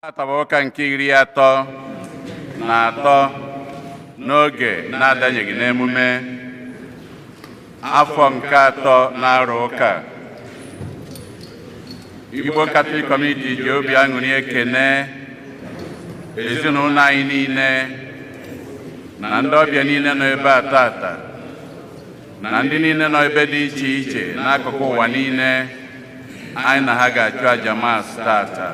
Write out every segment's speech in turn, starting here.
Tata bụ ụka nke 33 n'oge na-adanyeghị n'emume afọ nke atọ na-arụ ụka. Igbo Catholic Community ji obi aṅụrị ekene ezinụlọ anyị niile na ndị ọbịa niile nọ ebe a tata na ndị niile nọ ebe dị iche iche n'akụkụ ụwa niile anyị na ha ga-achụ aja Mass tata.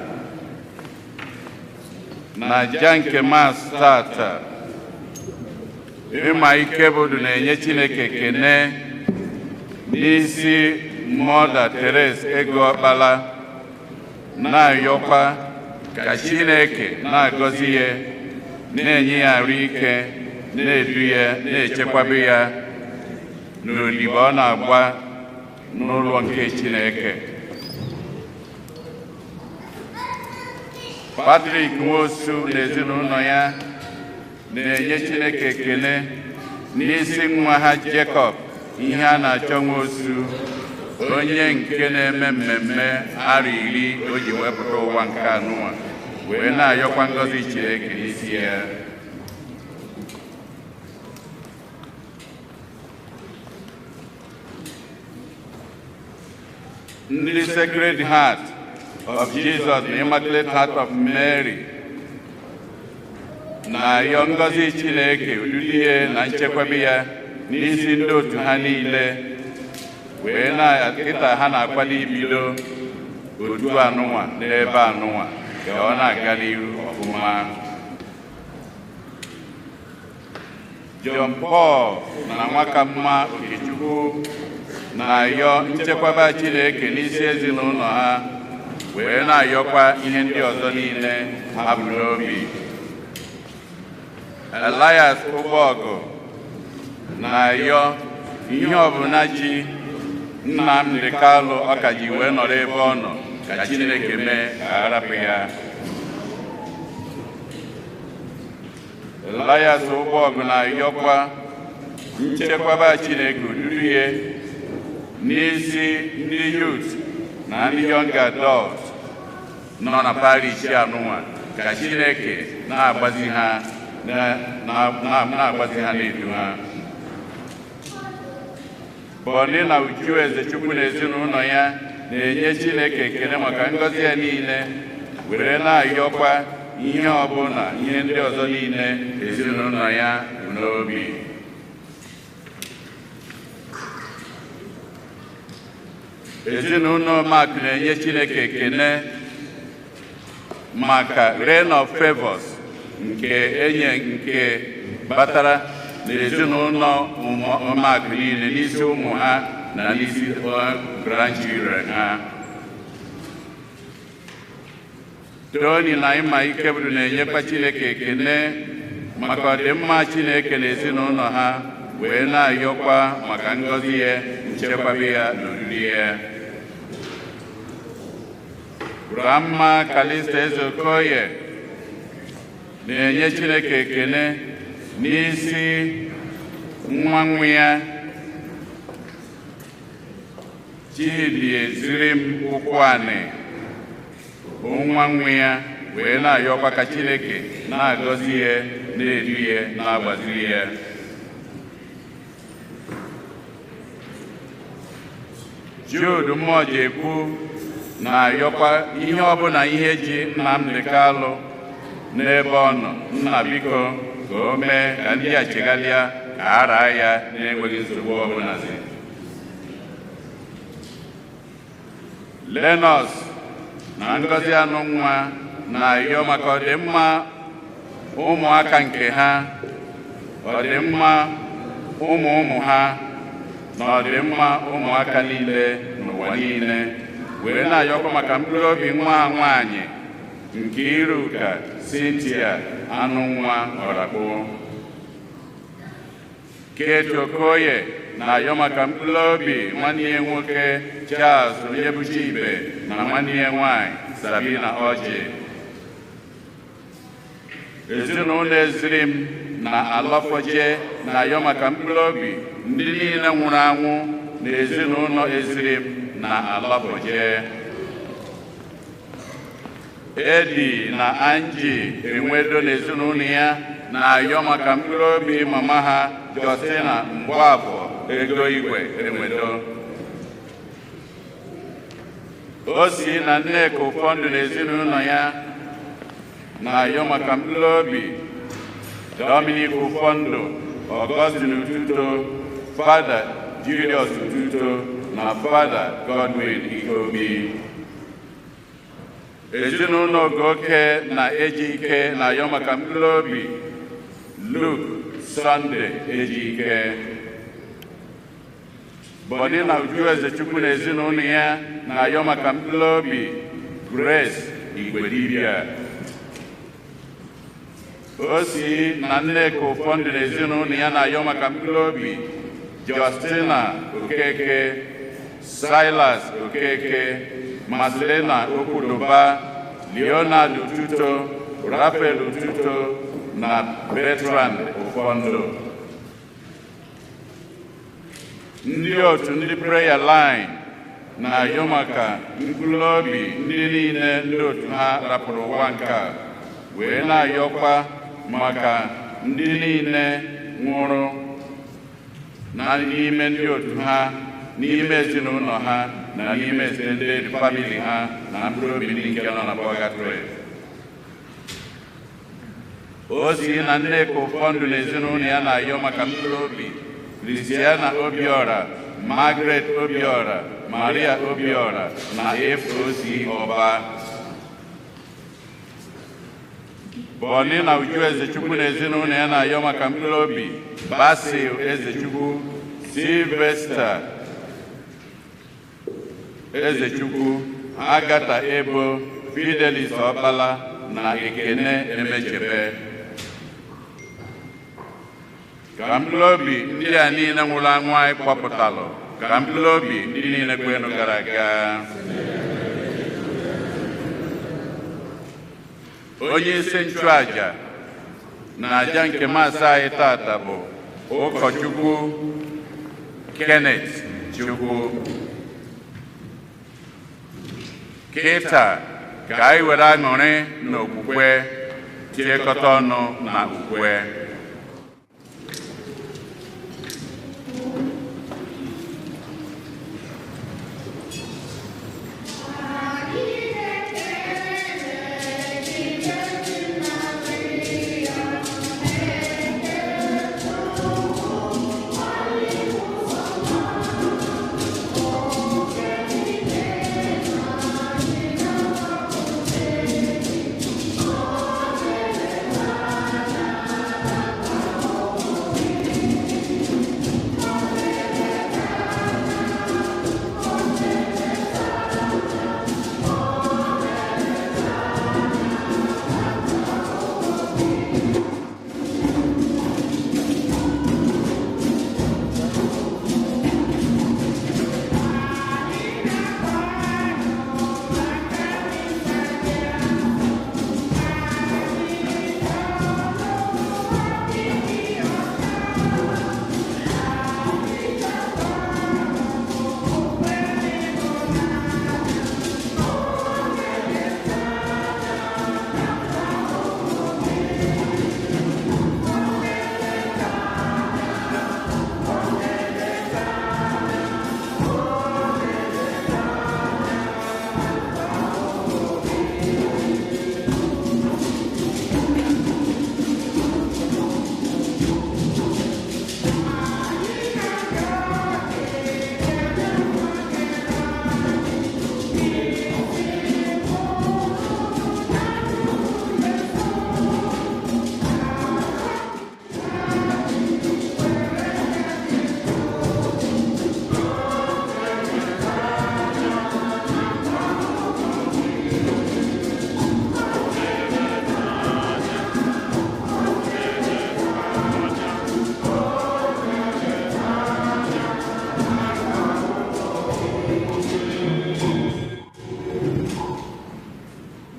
Na aja nke Mass tata, Ịma Ikebudu na-enye Chineke ekene n'isi Mother Therese Ego Ọkpala, na-ayọkwa ka Chineke na-agọzi ya, na-enye ya arụ ike, na-edu ya, na-echekwaba ya n'odibo ọ na-agba n'ụlọ nke Chineke. Patrick Nwosu na ezinụlọ ya na-enye Chineke ekele n'isi nwa ha Jacob ihe a na-achọ Nwosu, onye nke na-eme mmemme arọ 10 o ji wepụta ụwa nke anụnwa, wee na-ayọkwa ngọzi Chineke n'isi ya. Ndị Sacred Heart of Jesus na Immaculate Heart of Mary na-ayọ ngọzi Chineke, odudu ya na nchekwaba ya n'isi ndị otu ha niile, wee na kịta ha na-akwado ibido otu anụnwa n'ebe anụnwa ka ọ na-aga n'ihu ọfụma. John Paul na Nwakamma Okechukwu na-ayọ nchekwaba Chineke n'isi ezinụlọ ha, wee na-ayọkwa ihe ndị ọzọ niile ha bụ n'obi. Elias Ụgbọgụ na-ayọ ihe ọbụla ji Nnamdi Kalụ ọka ji wee nọrọ ebe ọ nọ ka Chineke mee ka a rapụ ya. Elias Ụgbọgụ na-ayọkwa nchekwaba Chineke, odudu ya n'isi ndị youth na ndị young adult nọ na parish anụnwa, ka Chineke na-agbazi ha, na-agbazi ha, na-edu ha. Bọni na Uju Ezechukwu na ezinụlọ ya na-enye Chineke ekele maka ngọzi ya niile, were na-ayọkwa ihe ọbụla ihe ndị ọzọ niile ezinụlọ ya bụ n'obi. Ezinụlọ Mark na-enye Chineke ekele maka rain of favors nke enye nke batara n'ezinụlọ Mark niile, n'isi ụmụ ha na n'isi grandchildren ha. Tony na Ịma Ikebudu na-enyekwa Chineke ekele maka ọdịmma Chineke na ezinụlọ ha, wee na-ayọkwa maka ngọzi ya, nchekwaba ya na oriri ya. Grandma Kalista Ezeokoye na-enye Chineke ekele n'isi nwa nwa ya Chidi Ezirim Ụkwụanị bụ nwa nwa ya, wee na-ayọkwa ka Chineke na-agọzi ya, na-edu ya, na-agbaziri ya. Jude Mmụọjekwu na-ayọkwa ihe ọbụla ihe ji Nnamdi Kalụ n'ebe ọ nọ, nna biko ka o mee ka ndị a chegharịa, ka a raa ya na-enweghị nsogbu ọbụla. Lenọs na Ngọzi Anụ Nwa na-ayọ maka ọdịmma ụmụaka nke ha, ọdịmma ụmụ ụmụ ha na ọdịmma ụmụaka niile n'ụwa niile, wee na-ayọkwa maka mkpụrụ obi nwa ha nwaanyị nke Iruka Cynthia Anụ Nwa Ọrakpụ. Kate Okoye na-ayọ maka mkpụrụ obi nwanne ya nwoke Charles Onyebuchi Ibe na nwanne ya nwaanyị Sabina Ọjị. Ezinụlọ Ezirim na Alọfọje na-ayọ maka mkpụrụ obi ndị niile nwụrụ anwụ na ezinụlọ Ezirim na Alọfọje. Edi na Angie Enwedo na ezinụlọ ya na-ayọ maka mkpụrụ obi mama ha, Justina Mgbafọ Ego Igwe Enwedo. Osi na Nneka Ụfọdụ na ezinụlọ ya na-ayọ maka mkpụrụ obi Dominic Ụfọdụ, Augustine Ututo, Fada Julius Ututo na Fada Godwin Ikobi. Ezinụlọ Ogoke na Ejike na-ayọ maka mkpụrụ obi Luke Sunday Ejike. Bọni na Uju Ezechukwu na ezinụlọ ya na-ayọ maka mkpụrụ obi Grace Igwedibia. Osi na Nneka Ụfọdụ na ezinụlọ ya na-ayọ maka mkpụrụ obi Justina Okeke, Silas Okeke, Marcelina Okwudoba, Leonard Ututo, Raphael Ututo na Bertrand Ụfọdụ. Ndị otu ndị prayer line na-ayọ maka mkpụrụ obi ndị niile ndị otu ha rapụrụ ụwa nke a, wee na-ayọkwa maka ndị niile nwụrụ na n'ime ndị otu ha, n'ime ezinụlọ ha na n'ime extended family ha na mkpụrụ obi ndị nke nọ na purgatory. Osi na Nneka Ụfọdụ na ezinụlọ ya na-ayọ maka mkpụrụ obi Christiana Obiora, Margaret Obiora, Maria Obiora na FOC Ọba. Bọni na Uju Ezechukwu na ezinụlọ ya na-ayọ maka mkpụrụ obi Basil Ezechukwu, Sylvester Ezechukwu, Agatha Ebo, Fidelis Ọkpala na Ekene Emechebe. Ka mkpụrụ obi ndị a niile nwụrụ anwụ anyị kpọpụtalụ, ka mkpụrụ obi ndị niile kwenụ gara aga. Onye isi nchụaja na aja nke maasị anyị tata bụ ụkọchukwu Kenneth Chukwu. Kịta ka anyị were aṅụrị na okwukwe tiekọta ọnụ na ukwe.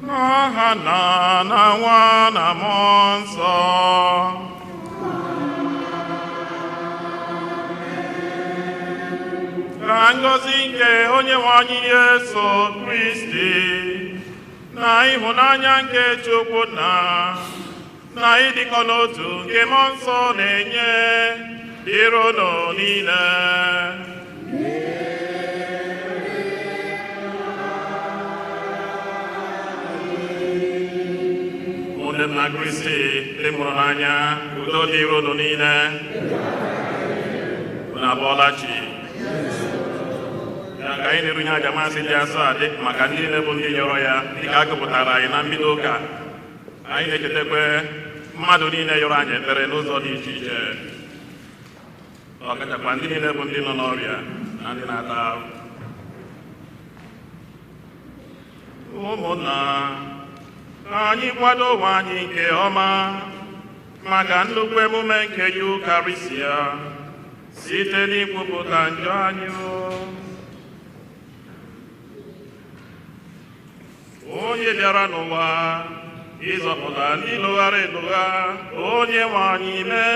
Nna na Nwa na Mmụọ Nsọ. Ka ngọzi nke Onyenwe anyị Yesu Kristi Na ịhụnanya nke Chukwu na na ịdịkọ n'otu nke Mmụọ Nsọ na-enye dịrị unu niile. Ụmụnne m na Kristi ndị mụrụ n'anya, udo dịrị unu niile. Unu abọọla chi. Ya ka anyị na-erunye aja Maasị dị asaa dị maka ndị niile bụ ndị yọrọ ya, dịka a gụpụtara anyị na mbido ụka. Anyị na-echetakwa mmadụ niile yọrọ anyị ekpere n'ụzọ dị iche iche, ọkachakwa ndị niile bụ ndị nọ n'ọrịa na ndị na-ata ahụ. Ụmụnna, ka anyị kwado onwe anyị nke ọma maka nnukwu emume nke Yukarịsịa site n'ikwupụta njọ anyị. Onye bịara n'ụwa ịzọpụta ndị lụghara elugha, onye nwe anyị mee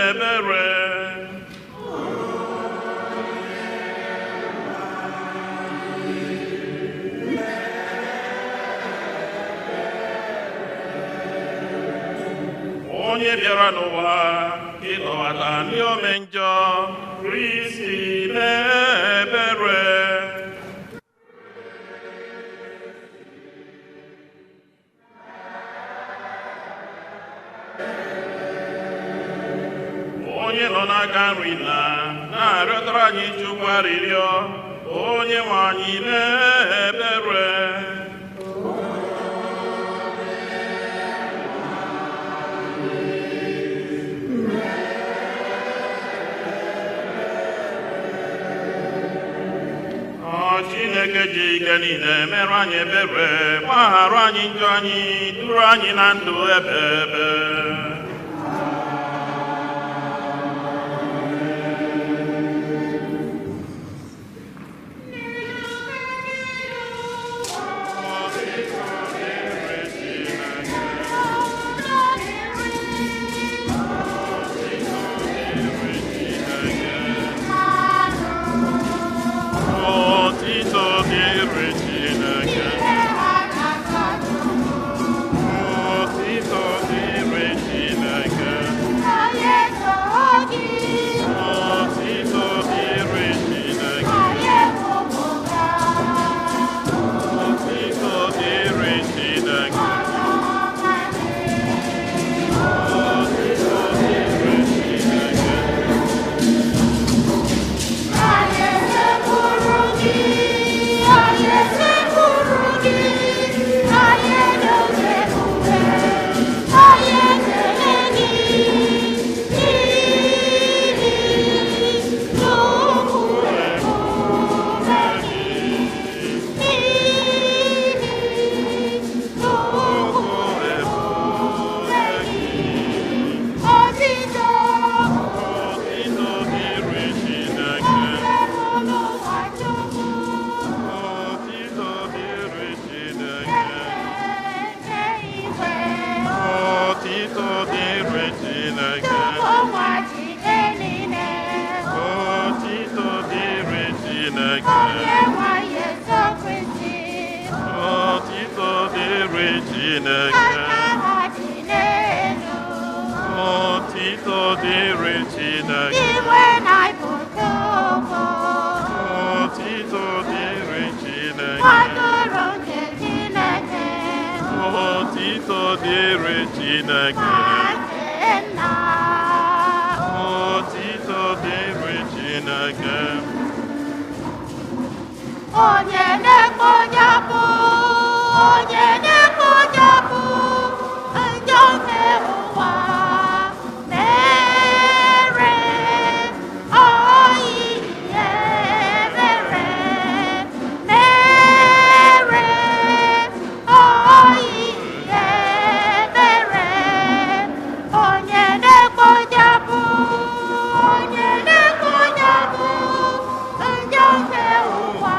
ebere. Onye bịara n'ụwa ịdọbata ndị ome njọ, Kristi mee ebere. Onye nọ n'aka nri na na-arịọtara anyị Chukwu arịrịọ, onye nwe anyị mee ebere. Chineke ji ike niile merụ anyị ebere, gbaghara anyị njọ anyị, duru anyị na ndụ ebe ebe. Onye na-ekponyapụ, onye na-ekponyapụ njọ nke ụwa.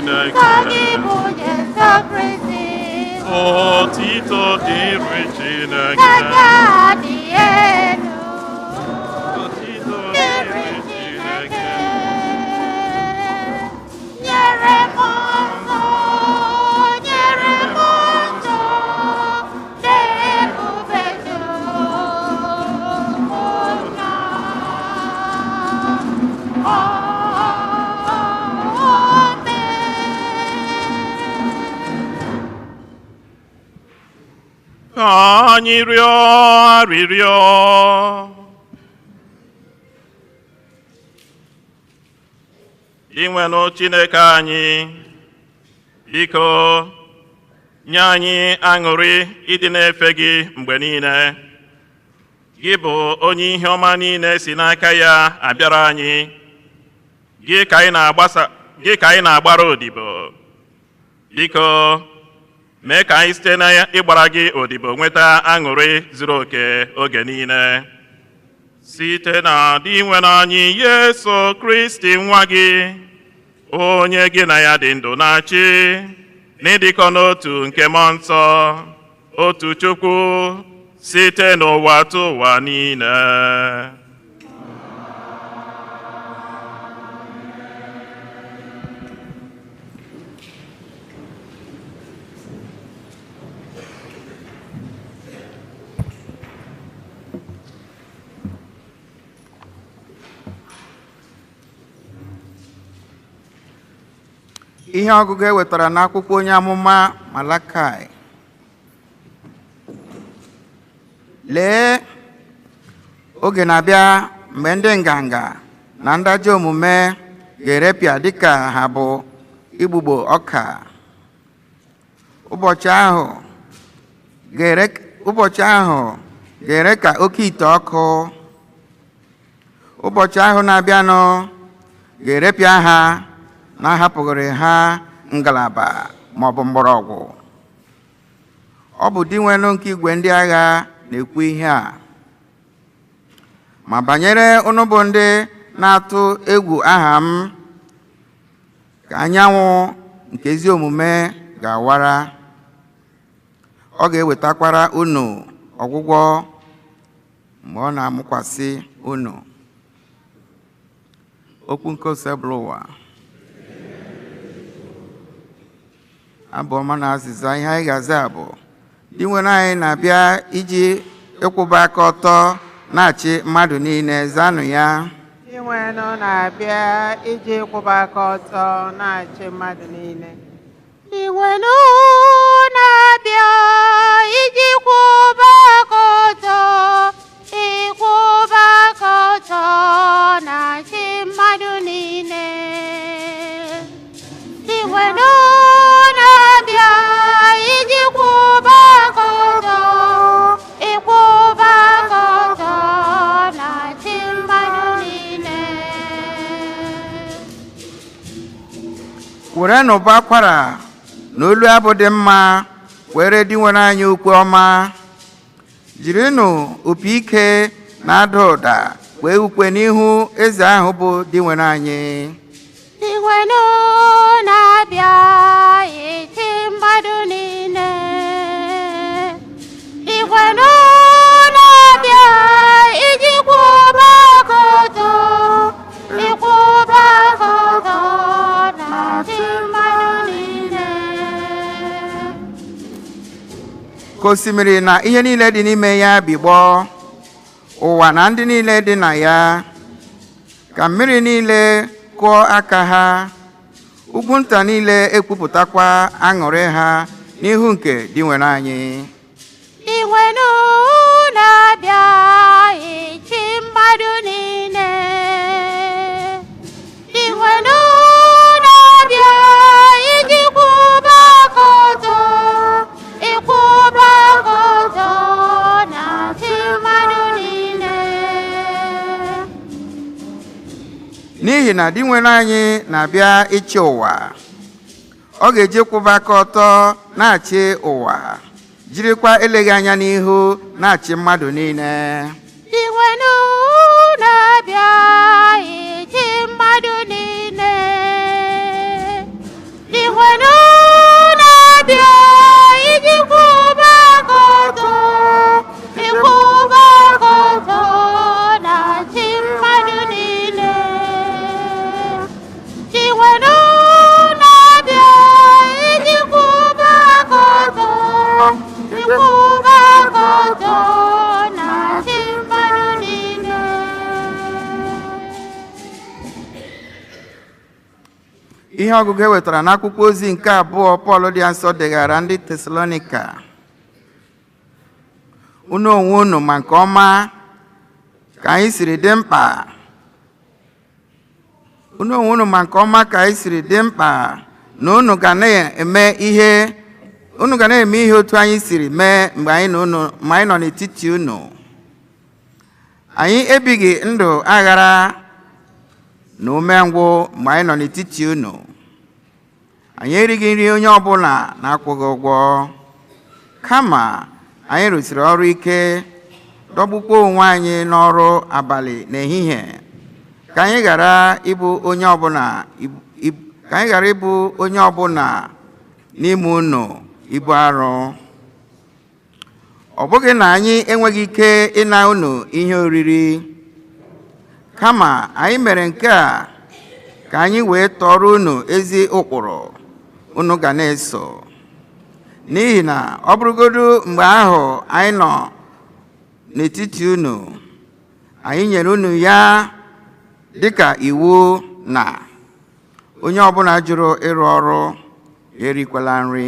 Chineke. Sọ gị bụ Jesu Kristi. Otito dịrị Chineke. Kacha dị elu. Otito Dịrị dịrị Chineke. Chineke. Nyere m nsọ, nyere m nsọ, n'ebube Chukwu nna. Amen. Ka anyị rịọ arịrịọ. Dinwenụ Chineke anyị, biko nye anyị aṅụrị ịdị na-efe gị mgbe niile. Gị bụ onye ihe ọma niile si n'aka ya abịara anyị. Gị ka anyị na-agbasa, gị ka anyị na-agbara odibo. Biko mee ka anyị site na ịgbara gị odibo nweta aṅụrị zuru oke oge niile. Site na Dinwenụ anyị Yesu Kristi nwa gị, onye gị na ya dị ndụ na-achị, n'ịdịkọ n'otu nke Mmụọ Nsọ, otu Chukwu, site n'ụwa tụ ụwa niile. Ihe ọgụgụ e wetara n'akwụkwọ onye amụma Malakai. Lee, oge na-abịa mgbe ndị nganga na ndị ajọ omume ga-erepịa dịka ha bụ igbugbo ọka. Ụbọchị ahụ ga-ere ụbọchị ahụ ga-ere ka oke ite ọkụ. Ụbọchị ahụ na-abịanụ ga-erepịa ha na-ahapụghịrị ha ngalaba maọbụ mgbọrọgwụ. Ọ bụ Dinwenụ nke igwe ndị agha na-ekwu ihe a. Ma banyere unu bụ ndị na-atụ egwu aha m, ka anyanwụ nke ezi omume ga-awara. Ọ ga-ewetakwara unu ọgwụgwọ mgbe ọ na-amụkwasị unu. Okwu nke Osebụlụwa. Abụ ọma na azịza ihe anyị ga-aza bụ: Dinwenụ anyị na-abịa iji ịkwụba aka ọtọ na-achị mmadụ niile. Zanụ ya. Dinwenụ na-abịa iji kwụba aka ọtọ na-achị mmadụ niile. Dinwenụ na-abịa iji kwụba aka ọtọ, ịkwụba aka ọtọ na-achị mmadụ niile. Dinwenụ na-abịa iji kwụba aka ọtọ, ịkwụba aka ọtọ na-achị mmadụ niile. Werenụ ụbọ akwara na olu abụ dị mma were Dinwenụ anyị ukwe ọma. Jirinụ opi ike na-ada ụda wee ukwe n'ihu eze ahụ bụ Dinwenụ anyị. Dinwenụ na-abịa ịchị mmadụ niile. Dinwenụ na-abịa iji kwụba aka ọtọ, ịkwụba aka ọtọ na-achị mmadụ niile. Ka osimiri na ihe niile dị n'ime ya bigbọ, ụwa na ndị niile dị na ya. Ka mmiri niile kụọ aka ha, ugwu nta niile ekwupụtakwa aṅụrị ha n'ihu nke Dinwenụ anyị. Dinwenụ na-abịa ịchị mmadụ niile. Dinwenụ na-abịa iji kwụba aka ọtọ, ịkwụba aka ọtọ na-achị mmadụ niile. N'ihi na Dinwenụ anyị na-abịa ịchị ụwa, ọ ga-eji kwụba aka ọtọ na-achị ụwa, jirikwa eleghị anya n'ihu na-achị mmadụ niile. Dinwenụ na-abịa ịchị mmadụ niile. ọtọ na-achị mmadụ niile. Ihe ọgụgụ e wetara n'akwụkwọ ozi nke abụọ Pọl dị asọ deghara ndị Tesalonika. Unu onwe unu ma nke ọma ka anyị siri dị mkpa. Unu onwe unu ma nke ọma ka anyị siri dị mkpa na unu ga na-eme ihe unu ga na-eme ihe otu anyị siri mee mgbe anyị na unu ma anyị nọ n'etiti unu. Anyị ebighị ndụ aghara na umengwụ mgbe anyị nọ n'etiti unu. Anyị erighị nri onye ọbụla na-akwụghị ụgwọ, kama anyị rụsiri ọrụ ike, dọgbukwa onwe anyị n'ọrụ abalị na ehihie, ka anyị ghara ịbụ onye ọbụla ka anyị ghara ịbụ onye ọbụla n'ime unu ibu arụ. Ọ bụghị na anyị enweghị ike ịna unu ihe oriri, kama anyị mere nke a ka anyị wee tọọrọ unu ezi ụkpụrụ unu ga na-eso. N'ihi na ọ bụrụgodu mgbe ahụ anyị nọ n'etiti unu, anyị nyere unu ya dịka iwu na onye ọbụla jụrụ ịrụ ọrụ erikwala nri.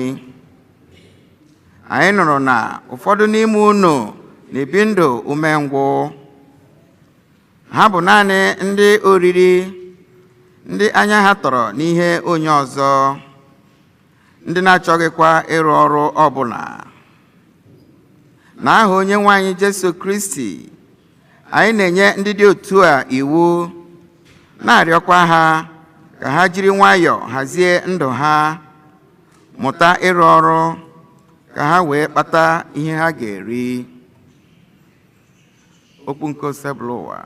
Anyị nụrụ na ụfọdụ n'ime unu na-ebi ndụ umengwụ. Ha bụ naanị ndị oriri, ndị anya ha tọrọ n'ihe onye ọzọ, ndị na-achọghịkwa ịrụ ọrụ ọbụla. N'aha Onyenwe anyị Jesu Kristi, anyị na-enye ndị dị otu a iwu, na-arịọkwa ha ka ha jiri nwayọọ hazie ndụ ha, mụta ịrụ ọrụ, ka ha wee kpata ihe ha ga-eri. Okwu nke Osebụlụwa.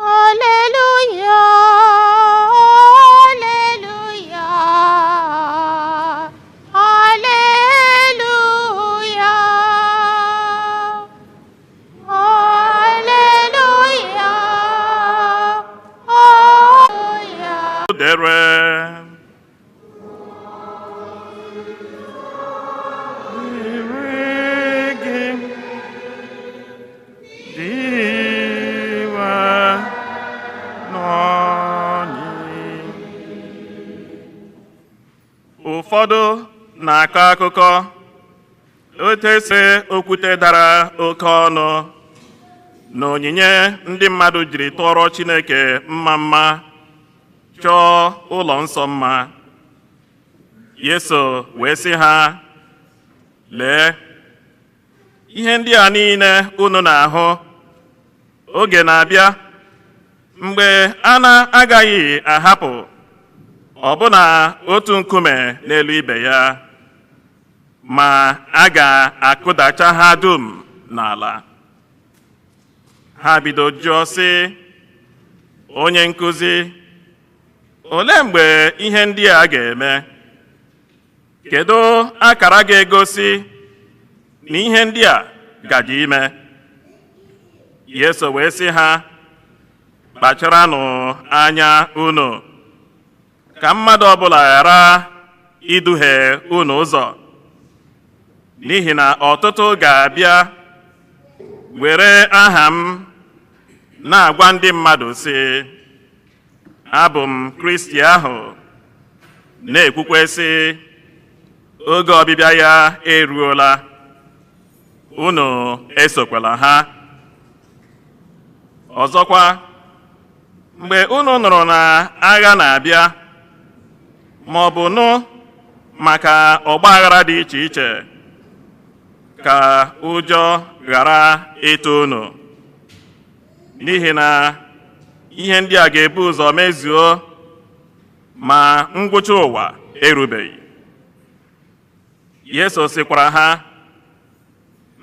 Alleluia, Alleluia, Alleluia, Alleluia, Alleluia. Dere. Dịrị gị, dịwa n'ọnyị. Ụfọdụ na-akọ akụkọ otu esi okwute dara oke ọnụ na onyinye ndị mmadụ jiri tụọrọ Chineke mma mma chọọ ụlọ nsọ mma. Yesu wee sị ha, lee, ihe ndị a niile unu na-ahụ, oge na-abịa mgbe a na-agaghị ahapụ ọbụna otu nkume n'elu ibe ya, ma a ga-akụdacha ha dum n'ala. Ha bido jụọ sị, onye nkụzi, olee mgbe ihe ndị a ga-eme? Kedu akara ga-egosi na ihe ndị a gaje ime? Yesu wee sị ha, kpacharanụ anya unu, ka mmadụ ọbụla ghara iduhie unu ụzọ, n'ihi na ọtụtụ ga-abịa were aha m na-agwa ndị mmadụ sị, abụ m Kristi ahụ, na-ekwukwe sị, oge ọbịbịa ya eruola, unu esokwala ha. Ọzọkwa, mgbe unu nụrụ na agha na-abịa, ma ọ bụ nụ maka ọgba aghara dị iche iche, ka ụjọ ghara ịtụ unu, n'ihi na ihe ndị a ga-ebu ụzọ mezuo, ma ngwụcha ụwa erubeghị. Yesu sịkwara ha,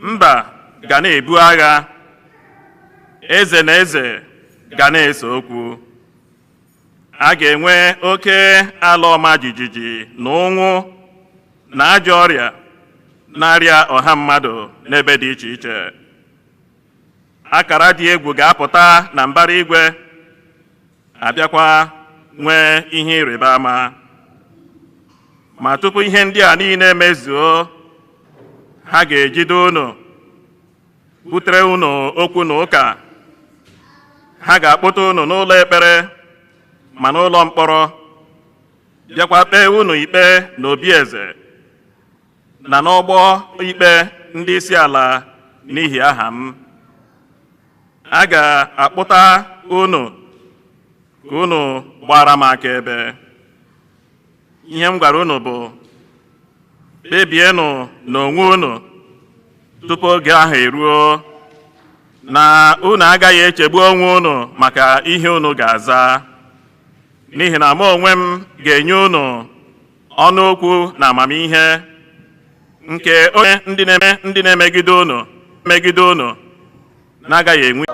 mba ga na-ebu agha, eze na eze ga na-ese okwu. A ga-enwe oke ala ọma jijiji na ụnwụ na ajọ ọrịa na-arịa ọha mmadụ n'ebe dị iche iche. Akara dị egwu ga-apụta na mbara igwe, abịakwa nwee ihe ịrịba ama. Ma tupu ihe ndị a niile mezuo, ha ga-ejide unu, butere unu okwu na ụka. Ha ga-akpụta unu n'ụlọ ekpere ma n'ụlọ mkpọrọ, bịakwa kpee unu ikpe n'obi eze na n'ọgbọ ikpe ndị isi ala n'ihi aha m. A ga-akpụta unu ka unu gbara m akaebe. Ihe m gwara unu bụ, kpebienụ n'onwe unu tupu oge ahụ eruo, na unu agaghị echegbu onwe unu maka ihe unu ga-aza, n'ihi na mụ onwe m ga-enye unu ọnụ okwu na amamihe nke onye ndị na-emegide unu megide unu na-agaghị enwe.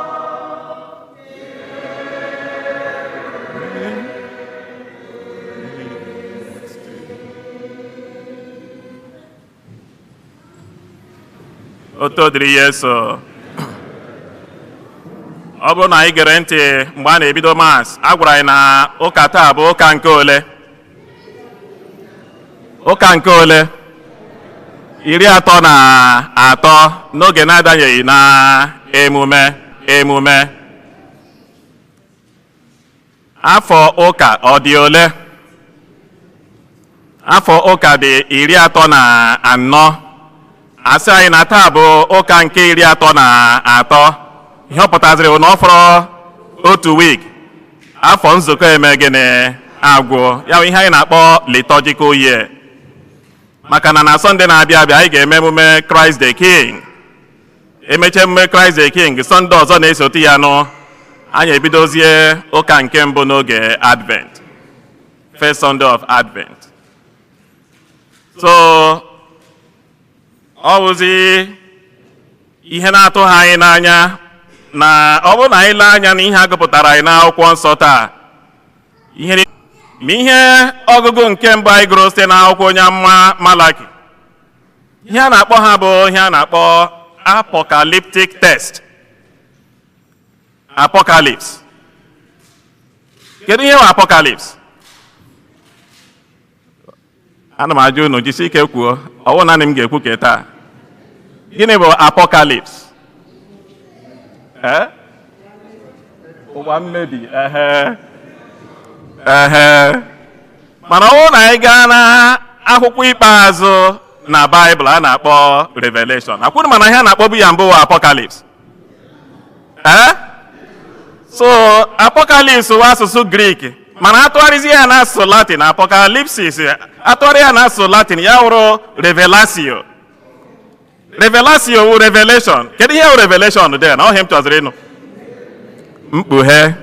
Oto dịrị Jesu. Ọ bụrụ na anyị gere ntị mgbe a na-ebido Mass, a gwara anyị na ụka taa bụ ụka nke ole? Ụka nke ole? 33 n'oge na-adanyeghị na emume. Afọ ụka ọ dị ole? Afọ ụka dị 34. Asị anyị na taa bụ ụka nke 33. Ihe ọ pụtaziri bụ na ọ fọrọ otu week afọ nzukọ eme gịnị? Agwụ. Ya bụ ihe anyị na-akpọ liturgical year, maka na na Sọnde na-abịa abịa, anyị ga-eme emume Christ the King. Emechaa emume Christ the King, Sọnde ọzọ na-esote ya nụ, anyị ebidozie ụka nke mbụ n'oge Advent, first Sunday of Advent. So ọ bụzi ihe na-atụghị anyị n'anya na ọ bụrụ na anyị lee anya n'ihe a gụpụtara anyị n'akwụkwọ nsọ taa, ihe ma ihe ọgụgụ nke mbụ anyị gụrụ site n'akwụkwọ onye amụma Malaki, ihe a na-akpọ ha bụ ihe a na-akpọ apocalyptic text. Apocalypse. Kedu ihe bụ apocalypse? Ana m ajụ unu, jisi ike kwuo. Ọ bụrụ naanị m ga-ekwu ka taa, gịnị bụ apocalypse? Ee, ụwa mmebi. Ehe, mana ọ bụrụ na anyị gaa na akwụkwọ ikpeazụ na Baịbụl a na-akpọ Revelation, akwụrụ, mana ihe a na-akpọbu ya mbụ bụ apocalypse. Ee, so apocalypse bụ asụsụ Grik, mana atụgharịzi ya n'asụsụ Latin, apocalypsis, atụgharị ya n'asụsụ Latin, ya wụrụ revelatio. Revelatio wụ revelation. Kedu ihe wụ revelation dị na ọhịa m chọziri ịnụ? Mkpughe.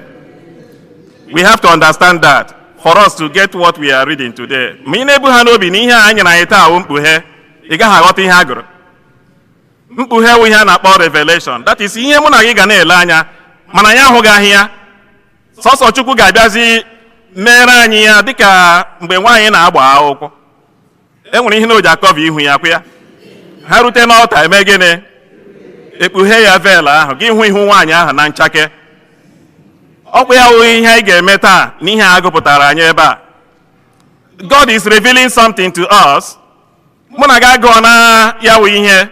We have to understand that for us to get what we are reading today. Ma ị na-ebu ha n'obi na ihe a nyere anyị taa wụ mkpughe, ị gaghị aghọta ihe a gụrụ. Mkpughe wụ ihe a na-akpọ revelation. That is ihe mụ na gị ga na-ele anya mana ya ahụghị ahịa. Sọsọ Chukwu ga-abịazi mere anyị ya, dịka mgbe nwaanyị na-agba akwụkwọ. E nwere ihe na o ji akọva ihu ya kwa ya. Ha rute n'ọta, eme gịnị? Ekpughe ya veil ahụ, gị hụ ihu nwaanyị ahụ na nchake. Ọkwa ya wụ ihe anyị ga-eme taa n'ihe a gụpụtara anyị ebe a. God is revealing something to us. Mụ na gị agụọ na ya wụ ihe,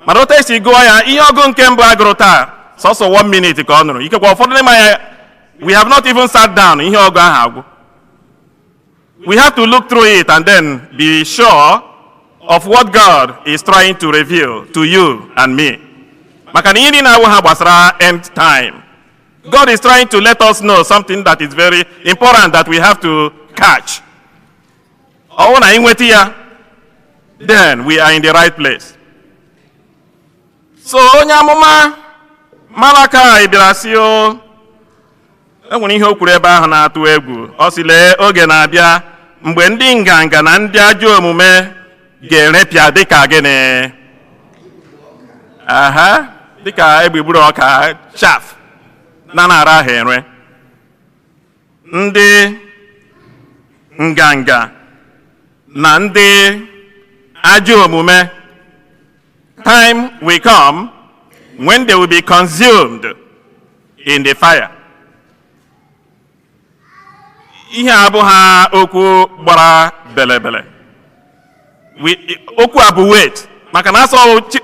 mana otu esi gụọ ya, ihe ọgụ nke mbụ agụrụ taa, sọsọ one minute ka ọ nụrụ. Ikekwe ụfọdụ n'ime ya, we have not even sat down, ihe ọgụ ahụ agwụ. We have to look through it and then be sure of what God is trying to reveal to you and me, maka na ihe niile awụ ha gbasara end time. God is trying to let us know something that is very important that we have to catch. Ọ bụrụ na anyị nweta ya, then we are in the right place. So onye amụma Malakai bịara sị o e nwere ihe o kwuru ebe ahụ na-atụ egwu. Ọ sị, lee, oge na-abịa mgbe ndị nganga na ndị ajọ omume ga-erepịa dịka gịnị? Aha, dịka egbugburu ọka, chaff na na-ara ahụ ere. Ndị nganga na ndị ajọ omume, time will come when they will be consumed in the fire. Ihe a abụghị okwu gbara belebele. Okwu a bụ wait, maka na asọ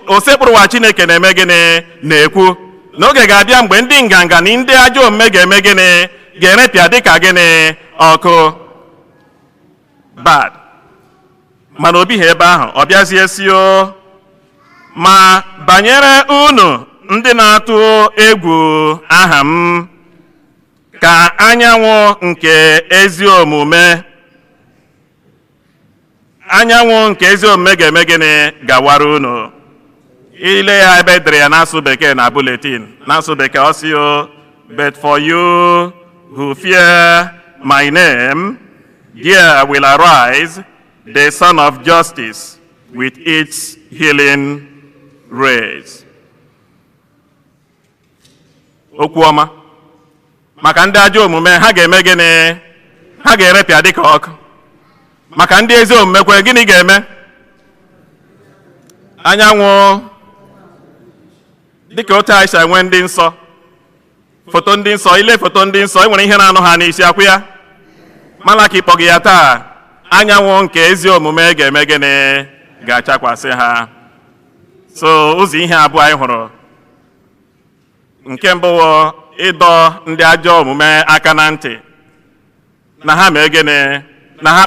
Osebụrụwa Chineke na-eme gịnị? Na-ekwu n'oge ga-abịa mgbe ndị nganga na ndị ajọ omume ga-eme gịnị? Ga-erepịa dịka gịnị? Ọkụ. Bad. Mana obi ha ebe ahụ, ọ bịazie si o, ma banyere unu ndị na-atụ egwu aha m, ka anyanwụ nke ezi omume, anyanwụ nke ezi omume ga-eme gịnị? Gawara unu. Ile ya ebe edere ya n'asụ Bekee na bulletin, n'asụ Bekee ọ sị o, "But for you who fear my name, there will arise the Sun of Justice with its healing rays." Okwu ọma maka ndị ajọ omume: ha ga-eme gịnị? Ha ga-erepịa dịka ọkụ. Maka ndị ezi omume kwe, gịnị ga-eme? Anyanwụ, dịka otu anyị si enwe ndị nsọ, foto ndị nsọ. Ile foto ndị nsọ, e nwere ihe na-anụ ha n'isi akwụ ya. Malaki kpọgị ya taa, anyanwụ nke ezi omume ga-eme gịnị? Ga-achakwasị ha. So ụzọ ihe abụọ anyị hụrụ: nke mbụ wụ ịdọ ndị ajọ omume aka na ntị na ha mee gịnị? Na ha